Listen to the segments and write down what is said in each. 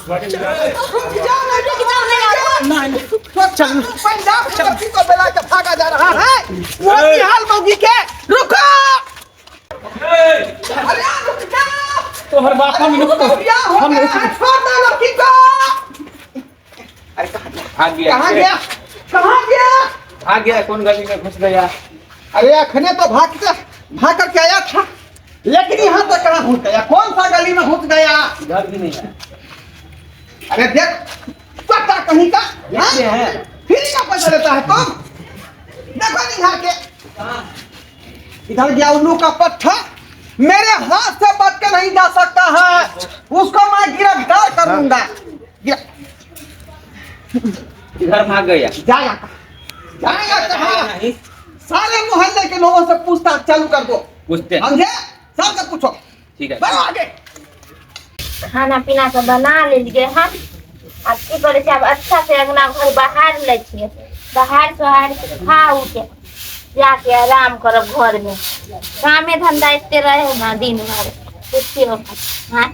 रुक जाओ ना। रुक जाओ ना यार। नहीं नहीं, चल पंजाब की लड़की को बेला के भागा जा रहा है, वो निहाल मौगी के। रुको, अरे रुक जाओ। तोहर बाप हम अरे बियाह हो हम गया है, छोड़ दो लड़की को। अरे कहाँ गया? भाग गया। कहाँ गया, कहाँ गया? भाग गया, कौन गली में घुस गया? अरे अखने तो भाग के भाग करके आया था, लेकिन यहाँ तक कहाँ घुस गया? कौन सा गली में घुस गया? इधर भी नहीं है। अरे देख पता कहीं का, हाँ? देखते हैं। फिर क्या पैसा लेता है तुम? देखो नहीं यहाँ के इधर गया। उल्लू का पत्थर मेरे हाथ से बच के नहीं जा सकता है, उसको मैं गिरफ्तार करूंगा। इधर भाग गया। जाएगा कहाँ? जाएगा कहाँ? नहीं। सारे मोहल्ले के लोगों से पूछताछ चालू कर दो। पूछते हैं। समझे? सबसे पूछो। ठीक है। बढ़ो आगे। खाना पीना सब बना लेलियै हन। आब की करै छियै, आब अच्छा से अंगना घर बहार लै छियै, बहार सोहार के खा उ के जाके आराम करब घर में। कामे धंधा एते रहे ना दिन भर, पुछियो। हाँ,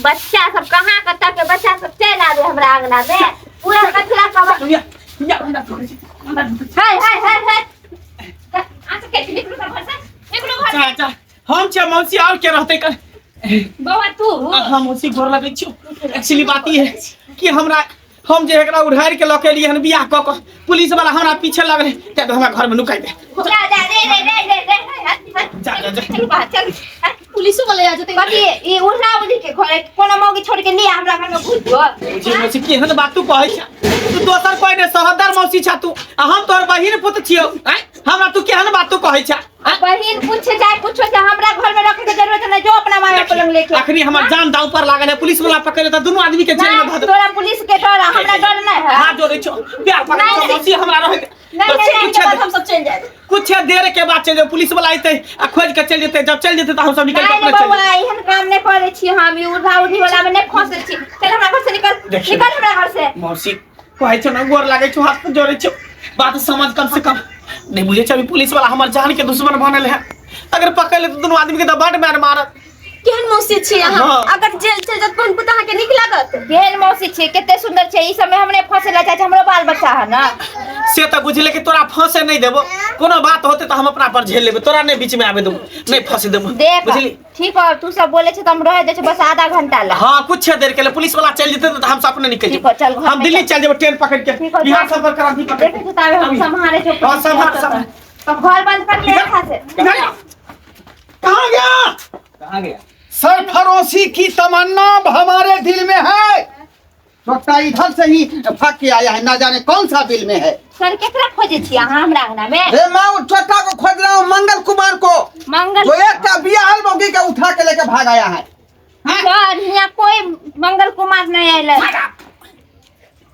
बच्चा सब कहाँ कतऽ के बच्चा सब चलि आबे हमरा अंगना में, पूरा कचरा कवर। या या हमरा पकड़ै छी, हमरा पकड़ै छी। हाय हाय हाय हाय, अहाँ सब के निकलू सब घर से, निकलू घर से। जा जा, हम छियै मौसी, और के रहतै कल? बौआ तू? हाँ मौसी, गोर लगै छियौ। एक्चुअली बात ई है कि हमरा हम जे एकरा उधार के लऽ के एलियै हन बियाह कऽ कऽ, पुलिस वाला हमरा पीछे लगलै, तैं हमरा घर में नुकाइ दे। जा जा रे रे रे रे रे, हट हट। जा, जा, जा। चलू बाहर चलू। हट। पुलिसो वाला आ जेतै। कथी ई उड़ना उड़ी के घर कोनो मौगी छोड़ के लिया हमरा घर में घुस गो? जी मौसी, केहन बात तू कहै छ? तू दोसर कोइ ने सहोदर मौसी छ तू, आ हम तोहर बहिन पुत छियौ। आँय, हमरा तू केहन बात तू कहै छ? आँय? बहिन पूछे चाहे कुछो से हमरा घर में रखे के जरूरत नहीं, जो अपना माय बाप लंग लेके। अखनी हमर जान दाव पर लागल है, पुलिस वाला पकड़ लेता, दुनू आदमी के जेल में धऽ देतौ। तोरा पुलिस के डर आ, हमरा डर नहीं है। हाथ जोड़ै छौ, प्यार पकड़ नहीं, छौ नहीं। मौसी, हमरा रहै दे। नहीं, नहीं, नहीं, कुछ के बाद हम सब चलि जायब। कुछ देर के बाद चलि जेबै, पुलिस वाला अयतै आ खोज के चलि जेतै। जब चलि जेतै तऽ हम सब निकलि के नहीं अपने चलि बौआ, जेबै। एहन काम नहीं करै छी हम, ई उधा उधी वाला में नहीं फंसै छी। चल हमरा घर से निकल। देखियौ। निकल हमरा घर से। मौसी, कहै छौ ने, गोर लागै छौ, हाथ जोड़ै छौ, बात समझ कम से कम। नहीं बुझै छै, अभी पुलिस वाला हमर जान के दुश्मन बनल है। अगर पकड़ लेत दुनू आदमी के तऽ बड मार मारत। केहन मौसी छी अहाँ? हाँ। अगर जेल चलि जायत बहन पुत, अहाँके नीक लागत? केहन मौसी छियै, कते सुंदर छै। ई समय हमरे फंसे ला चाहे छै, हमरो बाल बच्चा है ना। से तऽ बुझले कि तोरा फंसे नहीं देबो। कोनो बात होते तऽ हम अपना पर झेल लेबै, तोरा नहीं बीच में आबे देबो, नहीं फंसे देबो। देख। बुझली? ठीक है, तू सब बोले छै तऽ हम रह दै छै बस आधा घंटा ला। हाँ, कुछ देर के लिए पुलिस वाला चल जेते तऽ हम सब अपने निकल ठीक हो, चल जेबै। घर हम में दिल्ली चल। चल जेबै ट्रेन पकड़ के, ठीक हो, बिहार जा। सफर क्रांति पकड़ देखै के। छी ताबे हम अभी। सम्हारे छौ। हाँ, सम्हार, सम्हार। घर बंद कर ले अच्छा से। इधर आ। कहाँ गया? कहाँ गया? सरफरोशी की तमन्ना अब हमारे दिल में है। छोटा इधर से ही भाग के आया है, ना जाने कौन सा बिल में है। सर, केकरा खोजे छी अहाँ हमरा अंगना में? रे मैं उस छोटा को खोज रहा हूँ, मंगल कुमार को। मंगल जो एक का बियाहल मौगी के उठा के लेके भाग आया है। हाँ? सर, हियाँ कोई मंगल कुमार नहीं आयल है।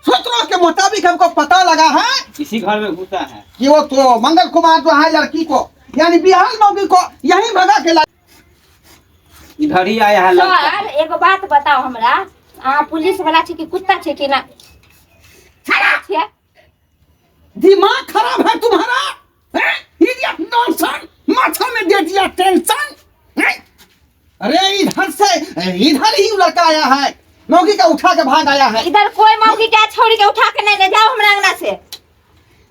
सूत्रों के मुताबिक हमको पता लगा है इसी घर में घुसा है कि वो तो मंगल कुमार जो है लड़की को, यानी बिहार मौगी को यहीं भगा के ला इधर ही आया है लड़का। सर, एगो बात बताओ हमरा, अहाँ पुलिस वाला छी कि कुत्ता छी कि ना छियै? दिमाग खराब है तुम्हारा, हैं? इडियट नॉनसेंस, माथा में दे दिया टेंशन, हैं? अरे इधर से इधर ही लड़का आया है, मौगी का उठा के भाग आया है। इधर कोई मौगी के छोड़ के उठा के नहीं ले जाओ हमरा अंगना से।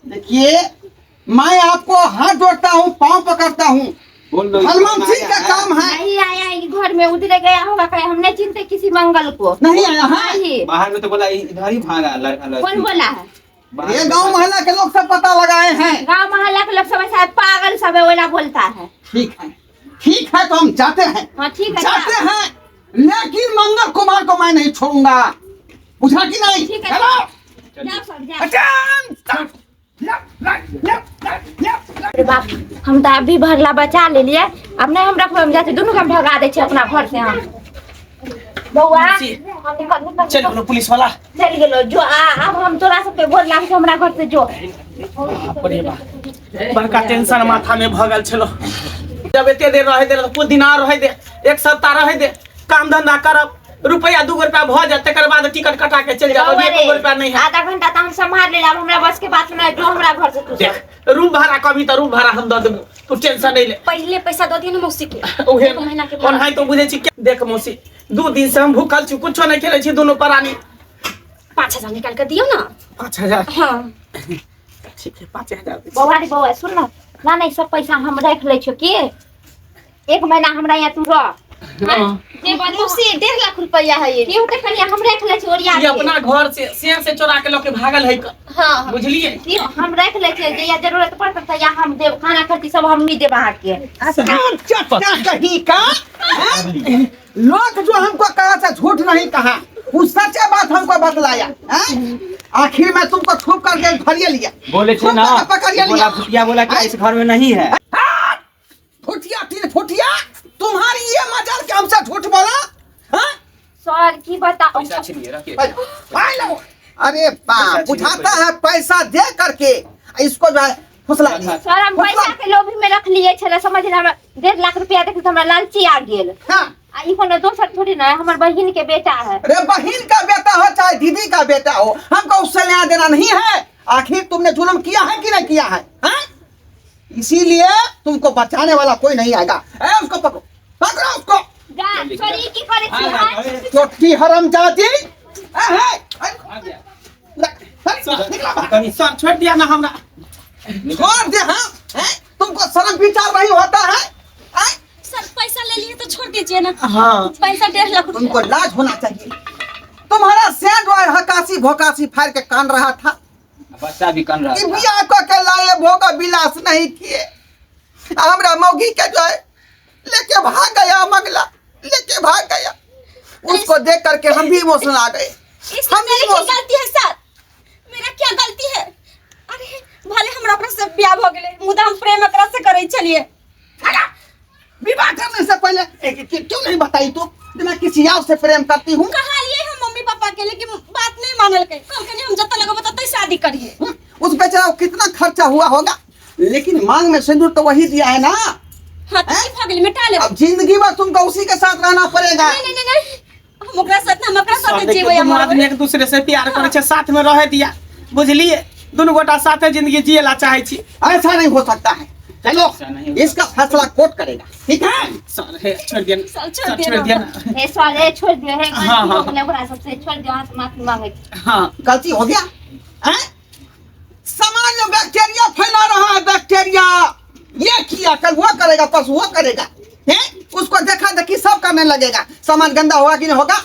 देखिए, मैं आपको हाथ जोड़ता हूँ, पाँव पकड़ता हूँ। बोल दो। हनुमान सिंह का काम है। नहीं आया ई घर में, उधरे गया होगा कहीं, हम नहीं चिनते किसी मंगल को। नहीं आया है? नहीं। बाहर में तो बोला इधर ही भागा लड़का। लड़की। कौन बोला है? बाहर ये में गांव मोहल्ला के लोग सब पता लगाए हैं। गांव मोहल्ला के लोग सब ऐसा पागल सब है, वही बोलता है। ठीक है, ठीक है, तो हम जाते हैं। हाँ ठीक है, जाते जा। हैं, लेकिन मंगल कुमार को मैं नहीं छोड़ूंगा, बुझा कि नहीं? ठीक है। चलो। जाओ सब, जाओ। अचान, left, right, left, right, left, right. अरे बाप, हम तऽ अभी भरला बचा लेलियै, अब नहीं हम रखबै, हम जाते दुनू के हम भगा दै छियै अपना घर से हम। बौआ, मौसी। हम निकल निकल। चल गेलो पुलिस वाला। चल गेलो जो। आ अब हम तोरा सबके गोर लागै छौ, हमरा घर से जो। बाप रे बाप, बड़का टेंशन माथा में भऽ गेल छलो। जब एते देर रहै दे तऽ कुछ दिन आर रहै दे, एक सप्ताह रहै दे, काम धंधा करब, रुपया 2 रुपया भऽ जायत, तकर बाद टिकट कटा के चलि जायब। अभी बौआ 1 रे, रुपया नहीं है। आधा घंटा तऽ हम सम्हार लेले, अब हमरा बस के बात नहि, जो हमरा घर से तू सब। देख, रूम भाड़ा कभी तऽ रूम भाड़ा हम दऽ देबो, तू टेंशन नहीं ले। पहिले पैसा दऽ दियौ ने मौसी के, उहे एक महीना के भाड़ा। ओनाहि तो बुझै छी। देख मौसी, 2 दिन से हम भूखल छी, कुछो नहीं खेले छी दुनू प्राणी। 5000 निकाल के दियौ ना। 5000? हाँ। ठीक है, 5000। बौआ रे बौआ सुन ना, ना नहीं सब पैसा हम रख लै छियौ की 1 महीना हमरा यहाँ तू रह। हाँ। जे मौसी 1.5 लाख रुपया है ये। की होतै कनिया हम रख लै छियौ ओरिया ये के। अपना घर से सें से चोरा के लके भागल है। हाँ। बुझलिए? की हम रख लै छियै, जहिया जरूरत पड़त तहिया हम देब, खाना खर्ची सब हमही देब अहाँके। कहीं का लोग जो हमको कहा से झूठ नहीं कहा, वो सच्चे बात हमको बतलाया। आखिर में तुमको छुप करके धरिए लिया। बोले थे ना, पकड़िए बोला लिया। फुटिया, बोला कि इस घर में नहीं है। फुटिया तीन फुटिया, तुम्हारी ये मजाल के हमसे झूठ बोला? हाँ? सर की बताओ। पैसा छीनिए रखिए। अरे बाप, बुझाता है पैसा दे करके इसको जो है फुसला लिया। सर हम पैसा के लोभी में रख लिए छले, समझ ले हमरा 1.5 लाख रुपया देख हमरा लालची आ गेल। हाँ। आ ई कोनो दोसर थोड़ी ना है, हमर बहिन के बेटा है। अरे बहिन का बेटा हो चाहे दीदी का बेटा हो, हमको उससे लेना देना नहीं है। आखिर तुमने जुल्म किया है कि नहीं किया है? हाँ? इसीलिए तुमको बचाने वाला कोई नहीं आएगा। ए, उसको पकड़ो, पकड़ो उसको। सॉरी की करे छी हां? चोटी हरामजादी। सर छोड़ दिया ना हमरा। छोड़ दे। हाँ, तुमको शर्म विचार नहीं होता है? सर पैसा ले लिए तो छोड़ दीजिए ना। हाँ। पैसा 1.5 लाख रुपया। तुमको लाज होना चाहिए। तुम्हारा सेंड जो है हकासी भोकासी फाड़ के कान रहा था, बच्चा भी कान रहा था। बियाह को के लाए भोगा विलास नहीं किए, हमरा मौगी के जो है लेके भाग गया, मंगला लेके भाग गया। उसको देख करके हम भी इमोशनल आ गए। इसमें हम मेरी भी की गलती है सर? मेरा क्या गलती है? अरे भले हमरा ओकरा से बियाह भ गेलै, मुदा हम प्रेम एकरा से करै छलियै। विवाह करने से पहले क्यों नहीं बताई तू? मैं किसी और से प्रेम करती हूँ। कहलिए हम मम्मी पापा के, लेकिन बात नहीं मानलकै। कहलकै हम जतऽ लगबै ततै शादी करिए। उस बेचारा को कितना खर्चा हुआ होगा, लेकिन मांग में सिंदूर तो वही दिया है ना। हाँ तो की भऽ गेलै, मिटा लेबै। अब जिंदगी भर तुमको उसी के साथ रहना पड़ेगा। नहीं नहीं नहीं, हम ओकरा साथ ना, हम ओकरा साथ देखियौ, जीबै। दुनू आदमी एक दूसरे से प्यार करै छै, साथ में रहे दिया, बुझलिए? दुनू गोटा साथे जिंदगी जिए ला चाहे छी। ऐसा नहीं हो सकता है। चलो इसका फैसला कोर्ट करेगा, ठीक है? सर हे छोड़ दिया ना। सर, छोड़ सर, दिया छोड़ ना। दिया ना। हे सर हे छोड़ दियो, हे गलती हाँ, हो हाँ। गेलै ओकरा सबसे, छोड़ दियो, अहाँ से माफी मांगै छी। हाँ। गलती हो गया हैं? समाज में बैक्टीरिया फैला रहा है, बैक्टीरिया। ये किया कल वो करेगा, परसों वो करेगा, हैं? उसको देखा देखी सब करने लगेगा। समाज गंदा होगा कि नहीं होगा?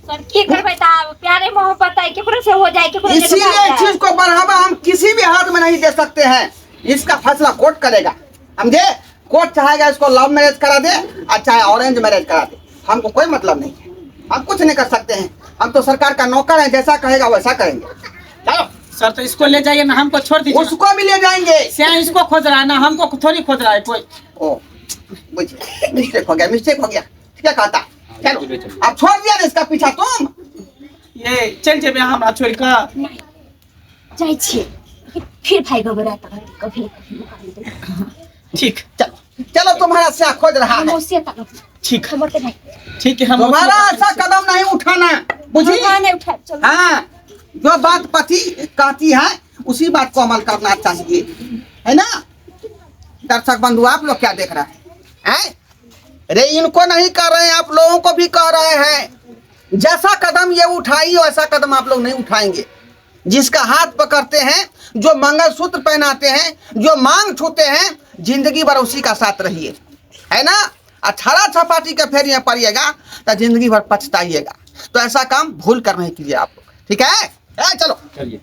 सर की करबै त आब प्यारे मोहब्बत है, केकरो से हो जाए, केकरो से इसीलिए हो जाए। चीज को बढ़ावा हम किसी भी हाथ में नहीं दे सकते हैं। इसका फैसला कोर्ट करेगा, समझे? कोर्ट चाहेगा इसको लव मैरिज करा दे और चाहे ऑरेंज मैरिज करा दे, हमको कोई मतलब नहीं है, हम कुछ नहीं कर सकते हैं। हम तो सरकार का नौकर है, जैसा कहेगा वैसा करेंगे। चलो सर तो इसको ले जाइए ना, हमको छोड़ दीजिए। उसको भी ले जाएंगे। श्याम इसको खोज रहा है ना, हमको थोड़ी खोज रहा है कोई। ओ बुझिए, मिस्टेक हो गया, मिस्टेक हो गया, क्या कहता? चलो अब छोड़ दिया ना इसका पीछा तुम। ये चल जेबे हमरा छोड़ के। जाइ छियै फिर भाई घबराता कभी ठीक। चलो चलो, तुम्हारा स्याह खोज रहा है। मौसी तक ठीक हमर के भाई। ठीक है, हम तुम्हारा ऐसा कदम नहीं उठाना, बुझी? हाँ, नहीं उठा, चलो। हाँ, जो बात पति कहती है उसी बात को अमल करना चाहिए, है ना? दर्शक बंधु आप लोग क्या देख रहे हैं, हैं? अरे इनको नहीं कर रहे हैं, आप लोगों को भी कह रहे हैं। जैसा कदम ये उठाई वैसा कदम आप लोग नहीं उठाएंगे। जिसका हाथ पकड़ते हैं, जो मंगलसूत्र पहनाते हैं, जो मांग छूते हैं, जिंदगी भर उसी का साथ रहिए, है ना? अठारह छपाटी के फेर यहाँ पड़िएगा तो जिंदगी भर पछताइएगा। तो ऐसा काम भूल कर नहीं कीजिए आप लोग, ठीक है? चलो चलिए।